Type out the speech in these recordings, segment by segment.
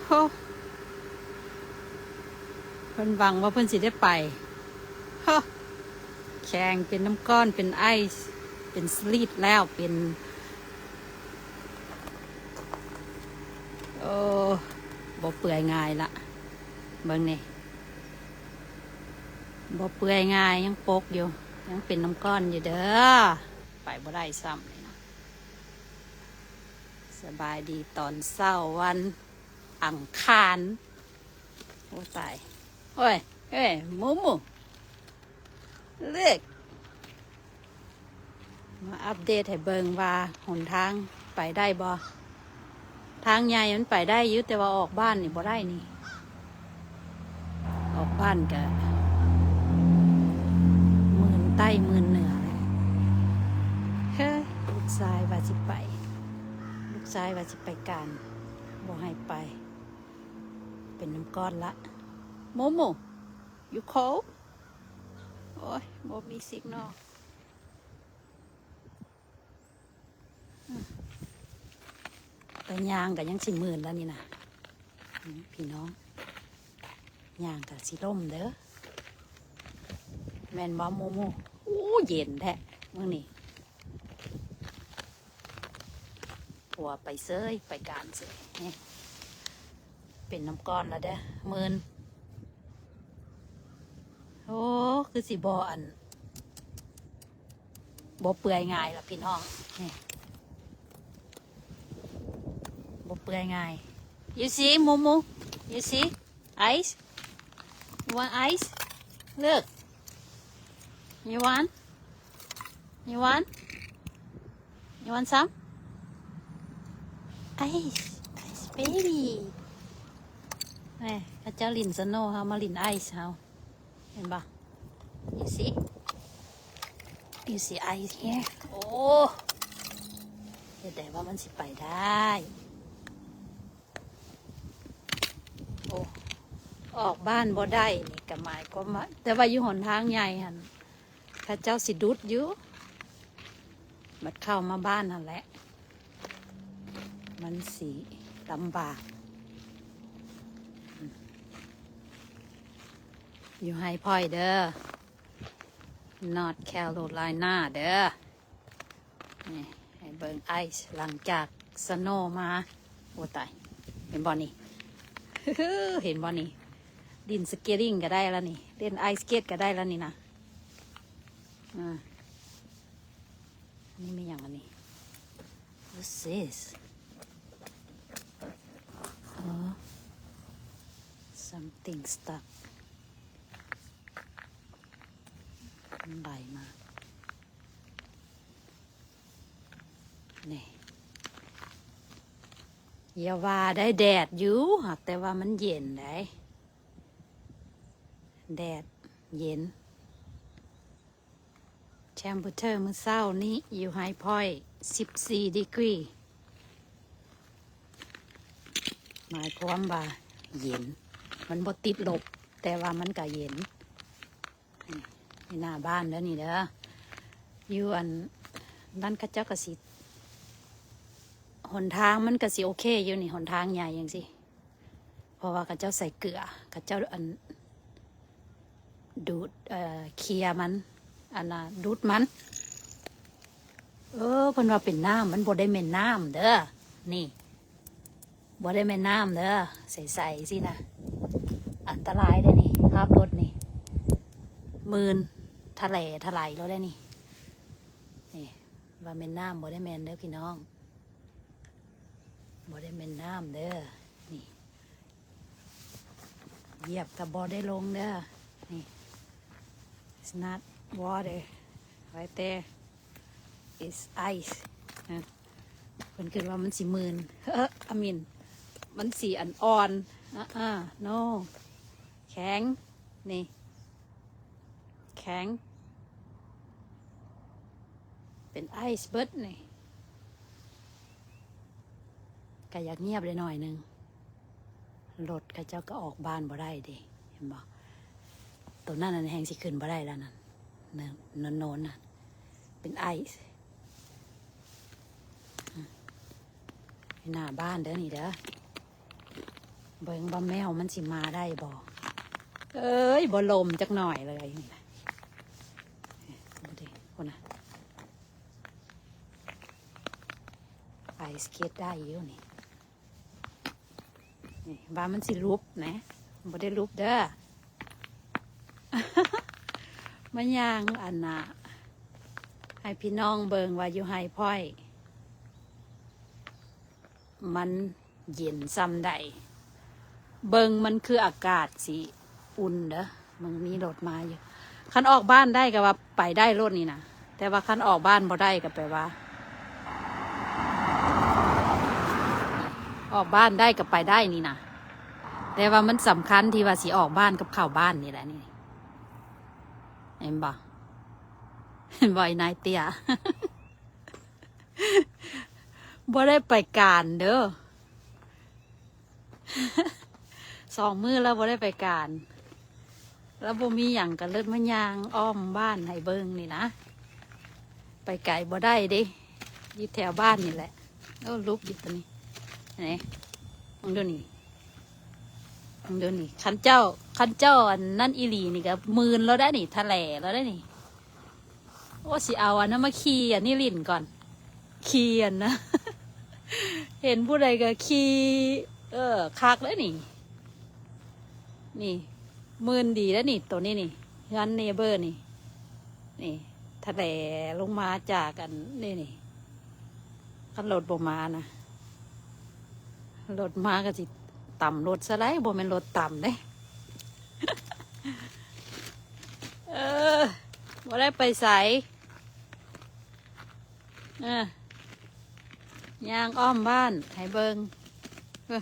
ໂອ້ ເພິ່ນຫວັງວ່າເພິ່ນຊິໄດ້ໄປ. ໂອ້ ແຂງເປັນນ້ຳກ້ອນ ເປັນໄອສ໌ ເປັນສະລິດແລ້ວ ເປັນ ໂອ້ ບໍ່ເປື່ອຍງ່າຍລະ. ເບິ່ງນີ້ ບໍ່ເປື່ອຍງ່າຍ ຍັງປົກຢູ່ ຍັງເປັນນ້ຳກ້ອນຢູ່ເດີ. ໄປບໍ່ໄດ້ຊ້ຳນີ້ນະ. ສະບາຍດີຕອນເຊົ້າວັນອັງຄານ. ໂອ້ ຕາຍ. ໂອ້ຍ ເອີຍ ໝູ ໝູ ເລີກ ມາອັບເດດໃຫ້ເບິ່ງວ່າຫົນທາງໄປໄດ້ບໍ່. ທາງໃຫຍ່ມັນໄປໄດ້ຢູ່ ແຕ່ວ່າອອກບ້ານນີ້ບໍ່ໄດ້ນີ້. ອອກບ້ານກະໝື່ນໃຕ້ໝື່ນເໜືອ. ເຮີ້ຍ ລູກຊາຍວ່າຊິໄປ ລູກຊາຍວ່າຊິໄປການ ບໍ່ໃຫ້ໄປ ເປັນນ້ຳກ້ອນລະ. ໂມໂມ you cold? ໂອ້ຍ ບໍ່ມີ signal. ແຕ່ຍ່າງກໍຍັງຊິມື່ນແລ້ວນີ້ນະ ພີ່ນ້ອງ. ຍ່າງກໍຊິລົ້ມເດີ ແມ່ນບໍ່ ໂມໂມ? ໂອ້ ເຢັນແທ້ມື້ນີ້. ຜົວໄປເຊີຍ ໄປການເຊີຍ. ເປັນນ້ຳກ້ອນແລ້ວເດີ ມື່ນ. ໂອ້ ຄືຊິບໍ່ ອັນ ບໍ່ເປື່ອຍງ່າຍລະພີ່ນ້ອງ. ນີ້ ບໍ່ເປື່ອຍງ່າຍ. You see, Mumu? You see? Ice? You want ice? Look. You want? You want? You want some? Ice. Ice baby. ແມ່ ເຂົາເຈົ້າຫຼິ້ນສະໂນ ເຮົາມາຫຼິ້ນໄອສ໌ເຮົາ. ເຫັນບໍ່? You see? You see ice here? ໂອ້ ເຮັດໃດວ່າມັນຊິໄປໄດ້? ໂອ້ ອອກບ້ານບໍ່ໄດ້ນີ້ກໍໝາຍຄວາມວ່າ ແຕ່ວ່າຢູ່ຫົນທາງໃຫຍ່ຫັ້ນ ເຂົາເຈົ້າຊິດຸດຢູ່ ບັດເຂົ້າມາບ້ານຫັ້ນແຫຼະ ມັນຊິລຳບາກ. ຢູ່ໄຮພອຍເດີ North Carolina ເດີ. ນີ້ ໃຫ້ເບິ່ງໄອສ໌ ຫຼັງຈາກສະໂນມາ. ໂອ້ຕາຍ ເຫັນບໍ່ນີ້? ເຫັນບໍ່ນີ້? ຫຼິ້ນສະເກດລິ້ງກໍໄດ້ແລ້ວນີ້ ຫຼິ້ນໄອສ໌ສະເກດກໍໄດ້ແລ້ວນີ້ນະ. ອ່າ ອັນນີ້ແມ່ນຫຍັງອັນນີ້? What's this? ອໍ something stuck ມັນໄຫຼມາ. ນີ້ ຢ່າວ່າໄດ້ ແດດຢູ່ ຫາກແຕ່ວ່າມັນເຢັນໃດ໋ ແດດເຢັນ. Temperature ມື້ເຊົ້ານີ້ຢູ່ High Point ສິບສີ່ degree ໝາຍຄວາມວ່າເຢັນ ມັນບໍ່ຕິດລົບ ແຕ່ວ່າມັນກະເຢັນ. ນີ້ ນີ້ໜ້າບ້ານເດີນີ້ເດີ ຢູ່ອັນນັ້ນເຂົາເຈົ້າກໍຊິ ຫົນທາງມັນກໍຊິໂອເຄຢູ່ນີ້ ຫົນທາງໃຫຍ່ຈັ່ງຊີ້ ເພາະວ່າເຂົາເຈົ້າໃສ່ເກືອ ເຂົາເຈົ້າອັນ ດູດ ເອີ ເຄຍມັນ ອັນນ່າ ດູດມັນ. ເອີ ເພິ່ນວ່າເປັນນ້ຳ ມັນບໍ່ໄດ້ແມ່ນນ້ຳເດີ ນີ້ ບໍ່ໄດ້ແມ່ນນ້ຳເດີ ໃສໆຊີ້ນະ ອັນຕະລາຍເດ້ນີ້ ຂັບລົດນີ້ ມື່ນທະແຫຼທະໄຫຼໂລດເດ້ນີ້. ນີ້ ວ່າແມ່ນນ້ຳ ບໍ່ໄດ້ແມ່ນເດີພີ່ນ້ອງ ບໍ່ໄດ້ແມ່ນນ້ຳເດີ ນີ້ ຢຽບກໍບໍ່ໄດ້ລົງເດີ ນີ້ it's not water right there, it's ice. ເພິ່ນຄິດວ່າມັນຊິມື່ນ I mean ມັນຊິອັນອ່ອນ ອາ no ແຂງ ນີ້ ແຂງ ເປັນໄອສ໌ເບິດນີ້ ກະຢາກງຽບໄດ້ໜ້ອຍໜຶ່ງ ລົດເຂົາເຈົ້າກໍອອກບ້ານບໍ່ໄດ້ເດ້ ເຫັນບໍ່? ໂຕນັ້ນແຮ່ງຊິຂຶ້ນບໍ່ໄດ້ແລ້ວນັ້ນ ໂນນໆ ນັ້ນ ເປັນໄອສ໌ ຢູ່ໜ້າບ້ານເດີນີ້ເດີ. ເບິ່ງວ່າແມວມັນຊິມາໄດ້ບໍ່. ເອີຍ ບໍ່ລົມຈັກໜ້ອຍເລີຍ. ນີ້ນະ ເບິ່ງເດ້ ພຸ້ນນະ ໄອສະເກັດໄດ້ຢູ່ນີ້. ນີ້ ວ່າມັນຊິຫຼຸບນະ, ບໍ່ໄດ້ຫຼຸບເດີ. ມາຍ່າງ ອັນນ່າ ໃຫ້ພີ່ນ້ອງເບິ່ງວ່າຢູ່ໄຮ່ຂ້ອຍ ມັນເຢັນຊ່ຳໃດ. ເບິ່ງມັນຄືອາກາດຊິອຸ່ນເດີ. ມັນມີລົດມາຢູ່. ຄັນອອກບ້ານໄດ້ກໍວ່າໄປໄດ້ໂລດນີ້ນະ, ແຕ່ວ່າຄັນອອກບ້ານບໍ່ໄດ້ກໍແປວ່າ ອອກບ້ານໄດ້ກໍໄປໄດ້ນີ້ນະ, ແຕ່ວ່າມັນສຳຄັນທີ່ວ່າຊິອອກບ້ານກັບເຂົ້າບ້ານນີ້ແຫຼະນີ້. ເຫັນບໍ່? ເຫັນບໍ່ ອີນາຍເຕ້ຍ? ບໍ່ໄດ້ໄປການເດີ. ສອງມື້ແລ້ວບໍ່ໄດ້ໄປການ, ແລ້ວບໍ່ມີຫຍັງກໍເລີຍມາຍ່າງອ້ອມບ້ານໃຫ້ເບິ່ງນີ້ນະ. ໄປໄກບໍ່ໄດ້ເດ້, ຢູ່ແຖວບ້ານນີ້ແຫຼະ. ໂອ້ ຫຼຸບຢູ່ຕົວນີ້. ນີ້ ເບິ່ງດູນີ້ ເບິ່ງດູນີ້. ຄັນເຈົ້າ ຄັນເຈົ້າອັນນັ້ນອີ່ຫຼີນີ້ກໍໝື່ນແລ້ວໄດ໋ນີ້, ທະແຫຼແລ້ວໄດ໋ນີ້. ໂອ້ ຊິເອົາອັນນັ້ນມາຂີ່ອັນນີ້ຫຼິ້ນກ່ອນ, ຂີ່ອັນນະ ເຫັນຜູ້ໃດກໍຂີ່. ເອີ ຄັກເດ້ນີ້. ນີ້ ໝື່ນດີແລ້ວນີ້ ໂຕນີ້ນີ້ ເຮືອນເນເບີນີ້. ນີ້ ທະແຫຼລົງມາຈາກອັນນີ້ນີ້. ຄັນລົດບໍ່ມານະ, ລົດມາກໍຊິຕຳລົດຊະໄດ໋, ບໍ່ແມ່ນລົດຕຳເດ້. ເອີ ບໍ່ໄດ້ໄປໃສ. ເອີ ຍ່າງອ້ອມບ້ານໃຫ້ເບິ່ງ. ເອີ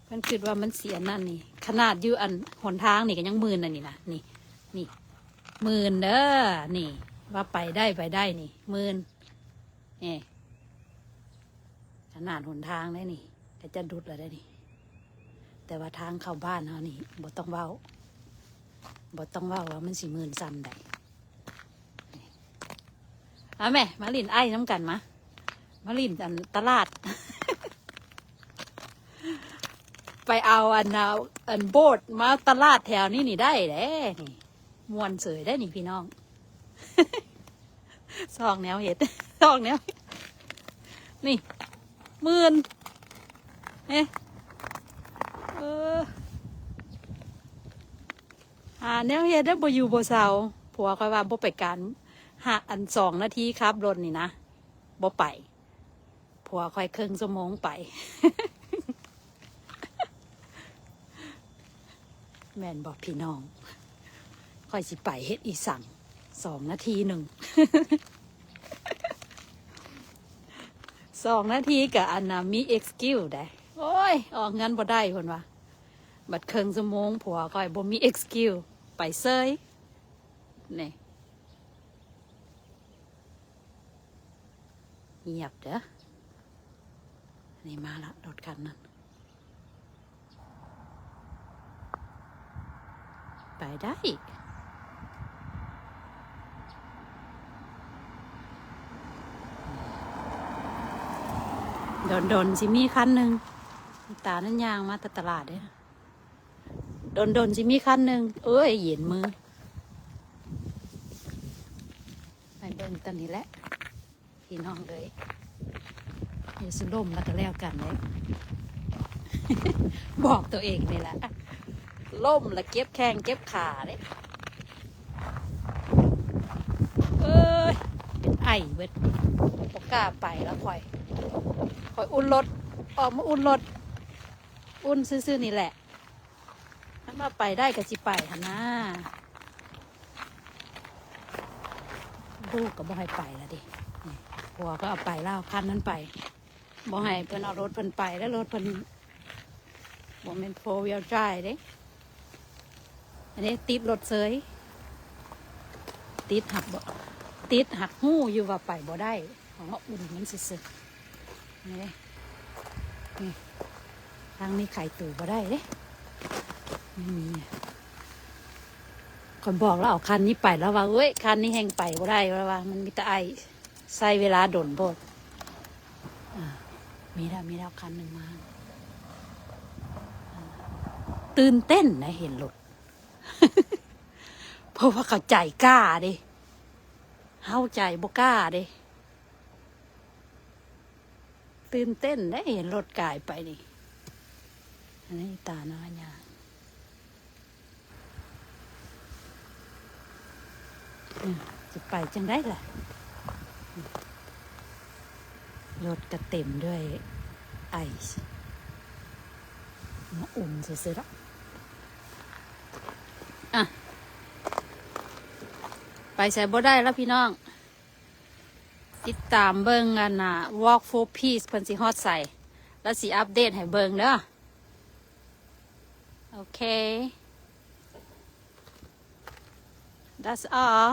ເພິ່ນຄິດວ່າມັນເສຍນັ້ນນີ້, ຂະໜາດຢູ່ອັນຫົນທາງນີ້ກໍຍັງໝື່ນອັນນີ້ນະ. ນີ້ ນີ້ ໝື່ນເດີ. ນີ້ ວ່າໄປໄດ້ ໄປໄດ້ນີ້ ໝື່ນ. ນີ້ ຂະໜາດຫົນທາງໄດ໋ນີ້ ກໍຈະດຸດແລ້ວໄດ໋ນີ້, ແຕ່ວ່າທາງເຂົ້າບ້ານເຮົານີ້ບໍ່ຕ້ອງເວົ້າ, ບໍ່ຕ້ອງເວົ້າວ່າມັນຊິໝື່ນຊ່ຳໃດ. ເອົາແມ ມາຫຼິ້ນໄອ້ນຳກັນ ມາ ມາຫຼິ້ນອັນຕະຫຼາດ. ໄປເອົາອັນ ອັນໂບດມາຕະຫຼາດແຖວນີ້ນີ້ໄດ້ເດ້ນີ້. ມ່ວນເສີຍໄດ໋ນີ້ພີ່ນ້ອງ. ຊອກແນວເຮັດ ຊອກແນວເຮັດ. ນີ້ ໝື່ນ ເອີ ຫາແນວເຮັດໄດ້ ບໍ່ຢູ່ບໍ່ເຊົາ. ຜົວຂ້ອຍວ່າບໍ່ໄປການ ຫາ ອັນ ສອງນາທີຂັບລົດນີ້ນະ ບໍ່ໄປ. ຜົວຂ້ອຍເຄິ່ງຊົ່ວໂມງໄປ. ແມ່ນບໍ່ພີ່ນ້ອງ? ຂ້ອຍຊິໄປເຮັດອີ່ສັງ ສອງນາທີໜຶ່ງ ສອງນາທີກະອັນນະມີເອັກສະກິວໄດ໋. ໂອ້ຍ ອອກເຮືອນບໍ່ໄດ້ເພິ່ນວ່າ. ບັດເຄິ່ງຊົ່ວໂມງ ຜົວຂ້ອຍບໍ່ມີເອັກສະກິວ ໄປເຊີຍ. ນີ້ ງຽບເດີ. ນີ້ມາລະ ລົດຄັນນັ້ນ. ໄປໄດ້ ດົນໆ ຊິມີຄັນໜຶ່ງ. ຕານັ້ນຍ່າງມາແຕ່ຕະຫຼາດເດ້. ດົນໆ ຊິມີຄັນໜຶ່ງ. ເອີຍ ເຢັນມື. ໃຫ້ເບິ່ງຕອນນີ້ແຫຼະ ພີ່ນ້ອງເອີຍ. ເຮັດສຸລົມແລ້ວກໍແລ້ວກັນເດ້. ບອກຕົວເອງນີ້ແຫຼະ ລົ້ມແລ້ວເຈັບແຂ້ງເຈັບຂາເດ້. ເອີຍ ເປັນໄອເບິດ ບໍ່ກ້າໄປແລ້ວຂ້ອຍ. ຂ້ອຍອຸ່ນລົດ ອອກມາອຸ່ນລົດ ອຸ່ນຊື່ໆ ນີ້ແຫຼະ. ຄັນວ່າໄປໄດ້ກໍຊິໄປຫັ້ນນາ. ລູກກໍບໍ່ໃຫ້ໄປລະເດ້. ນີ້ ຜົວກໍເອົາໄປແລ້ວ ຄັນນັ້ນໄປ. ບໍ່ໃຫ້ເພິ່ນເອົາລົດເພິ່ນໄປ ແລ້ວລົດເພິ່ນບໍ່ແມ່ນໂຟວີວດຣາຍເດ້. ອັນນີ້ຕິດລົດເຊີຍ. ຕິດ ຫາກບໍ່ ຕິດ ຫາກຮູ້ຢູ່ວ່າໄປບໍ່ໄດ້. ເອົາມາອຸ່ນມັນຊື່ໆ ນີ້ເດ້. ນີ້ ທາງນີ້ໄຂຕູບໍ່ໄດ້ເດ້. ນີ້ ຂ້ອຍບອກລາວເອົາຄັນນີ້ໄປ ລາວວ່າ ເອີຍ ຄັນນີ້ແຮ່ງໄປບໍ່ໄດ້ ລາວວ່າ ມັນມີແຕ່ໄອ ໃຊ້ເວລາດົນໂພດ. ອ່າ ມີແລ້ວ ມີແລ້ວ ຄັນໜຶ່ງມາ. ອ່າ ຕື່ນເຕັ້ນໄດເຫັນລົດ ເພາະວ່າເຂົາໃຈກ້າເດ້ ເຮົາໃຈບໍ່ກ້າເດ້. ຕື່ນເຕັ້ນໄດເຫັນລົດກາຍໄປນີ້ ອັນນີ້ຕານ້ອຍຍ່າງ ອືມ ຊິໄປຈັ່ງໃດລະ? ລົດກະເຕັມດ້ວຍໄອສ໌ ມາອຸ່ນຊື່ໆດອກ. ອ່ະ ໄປໃສບໍ່ໄດ້ລະພີ່ນ້ອງ. ຕິດຕາມເບິ່ງອັນນ່າ Walk for Peace ເພິ່ນຊິຮອດໃສ ແລ້ວຊິອັບເດດໃຫ້ເບິ່ງເດີ. ໂອເຄ that's all,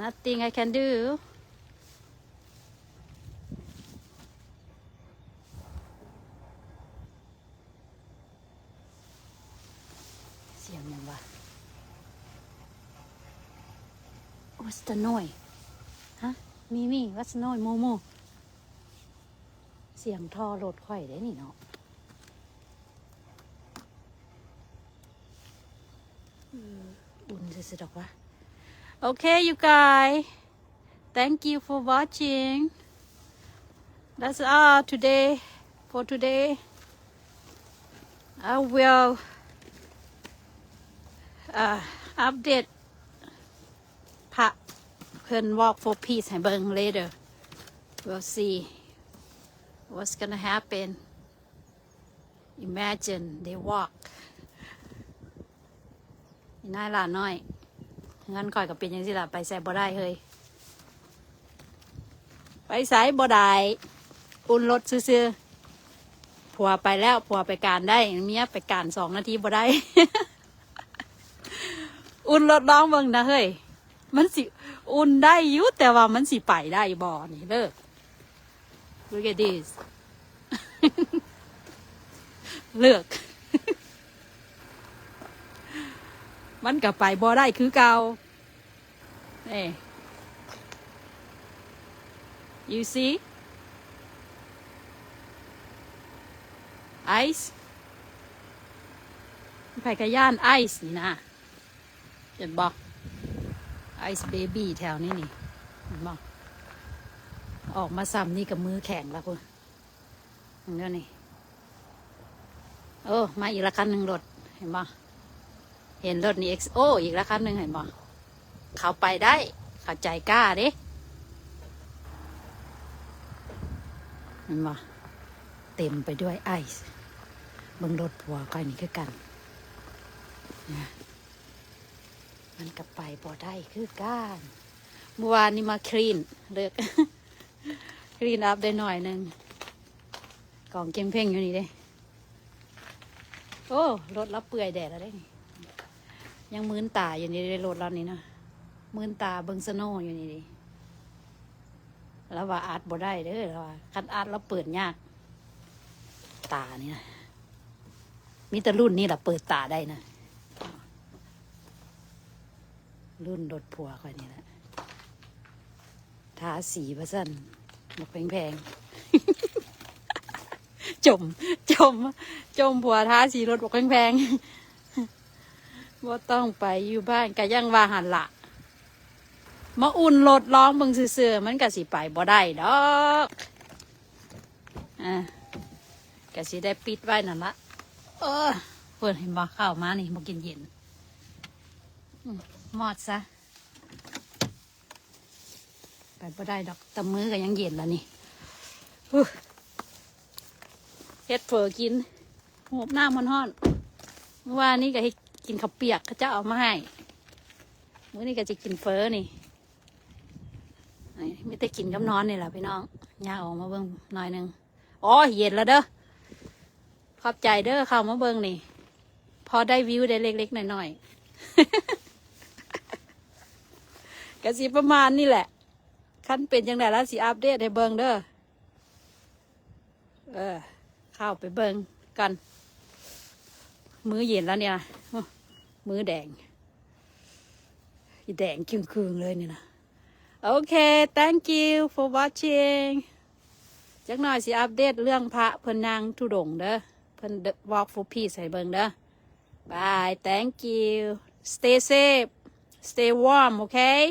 nothing I can do. ສຽງຫຍັງວະ? What's the noise? ຮະ? Mimi, what's the noise? Momo? ສຽງທໍ່ລົດຂ້ອຍເດ້ນີ້ເນາະ. ອືມ ອຸ່ນຊື່ໆດອກວະ. Okay, you guys. Thank you for watching. That's all today, for today. I will, uh, update ພະເພິ່ນ Walk for Peace ໃຫ້ເບິ່ງ later. We'll see what's gonna happen. Imagine they walk. ອີນາຍຫຼານ້ອຍ ເຮືອນຂ້ອຍກໍເປັນຈັ່ງຊີ້ລະ ໄປໃສບໍ່ໄດ້ເຮີ້ຍ ໄປໃສບໍ່ໄດ້ ອຸ່ນລົດຊື່ໆ. ຜົວໄປແລ້ວ ຜົວໄປການໄດ້ ເມຍໄປການສອງນາທີບໍ່ໄດ້. ອຸ່ນລົດລອງເບິ່ງນະເຮີ້ຍ ມັນຊິອຸ່ນໄດ້ຢູ່ ແຕ່ວ່າມັນຊິໄປໄດ້ບໍ່ນີ້ ເລີກ. Look at this. ເລີກ ມັນກໍໄປບໍ່ໄດ້ຄືເກົ່າເດ້. You see? ໄອສ໌ ໃຜກະຢ້ານໄອສ໌ນີ້ນະ. ເຫັນບໍ່? ໄອສ໌ເບບີແຖວນີ້ນີ້ ເຫັນບໍ່? ອອກມາຊ່ຳນີ້ກໍມືແຂງລະພຸ້ນ ເຫັນບໍ່ນີ້? ໂອ້ ມາອີກລະຄັນໜຶ່ງລົດ ເຫັນບໍ່? ເຫັນລົດນີ້ ເອັກໂອ ອີກລະຄັນໜຶ່ງ ເຫັນບໍ່? ເຂົາໄປໄດ້ ເຂົາໃຈກ້າເດ້ ເຫັນບໍ່? ເຕັມໄປດ້ວຍໄອສ໌ ເບິ່ງລົດຜົວຂ້ອຍນີ້ຄືກັນ. ມັນກໍໄປບໍ່ໄດ້ຄືກັນ. ມື້ວານນີ້ມາຄລີນ ເລີກ ຄລີນອັບໄດ້ໜ້ອຍໜຶ່ງ ກອງເກັງເພັງຢູ່ນີ້ເດ້. ໂອ້ ລົດລາວເປື່ອຍແດດແລ້ວເດ້ນີ້ ຍັງມືນຕາຢູ່ນີ້ເດ້ ລົດລາວນີ້ນະ ມືນຕາເບິ່ງສະໂນຢູ່ນີ້ເດ້. ລາວວ່າອັດບໍ່ໄດ້ເດີ ລາວວ່າ ຄັນອັດລາວເປີດຍາກ ຕານີ້ນະ. ມີແຕ່ລຸ້ນນີ້ລະເປີດຕາໄດ້ນະ ລຸ້ນລົດຜົວຂ້ອຍນີ້ລະ ທາສີວ່າຊັ້ນ ບັກແພງໆ ຈົ່ມ ຈົ່ມ ຈົ່ມຜົວທາສີລົດບັກແພງໆ. ບໍ່ຕ້ອງໄປຢູ່ບ້ານ ກະຍັງວ່າຫັ້ນລະ ມາອຸ່ນລົດລອງເບິ່ງຊື່ໆ ມັນກະຊິໄປບໍ່ໄດ້ດອກ. ອ່າ ກະຊິໄດ້ປິດໄວ້ນັ້ນລະ. ເອີ ເພິ່ນເຫັນບໍ່ ເຂົ້າມານີ້ບໍ່ກິນເຢັນ ອືມ ມອດຊະ ໄປບໍ່ໄດ້ດອກ ແຕ່ມືກໍຍັງເຢັນລະນີ້. ເຮັດເຝີກິນ ຫູບນ້ຳຮ້ອນໆ ມື້ວານນີ້ກໍເຮັດກິນເຂົ້າປຽກ ເຂົາເຈົ້າເອົາມາໃຫ້ ມື້ນີ້ກໍຊິກິນເຝີນີ້. ນີ້ມີແຕ່ກິນກັບນອນນີ້ແຫຼະພີ່ນ້ອງ. ຍ່າງອອກມາເບິ່ງໜ້ອຍໜຶ່ງ. ໂອ້ຍ ເຢັນແລ້ວເດີ. ຂອບໃຈເດີ ເຂົ້າມາເບິ່ງນີ້. ພໍໄດ້ວິວໄດ້ເລັກໆນ້ອຍໆ. ກະຊິປະມານນີ້ແຫຼະ. ຄັນເປັນຈັ່ງໃດລະຊິອັບເດດໃຫ້ເບິ່ງເດີ. ເອີ ເຂົ້າໄປເບິ່ງກັນ. ມືເຢັນແລ້ວນີ້ນະ ມືແດງ ແດງຈຶ່ງຄຶງເລີຍນີ້ນະ. ໂອເຄ thank you for watching. ຈັກໜ້ອຍຊິອັບເດດເລື່ອງພະເພິ່ນຍ່າງທຸດົງເດີ. ເພິ່ນ walk for peace ໃຫ້ເບິ່ງເດີ. Bye, thank you, stay safe, stay warm, okay?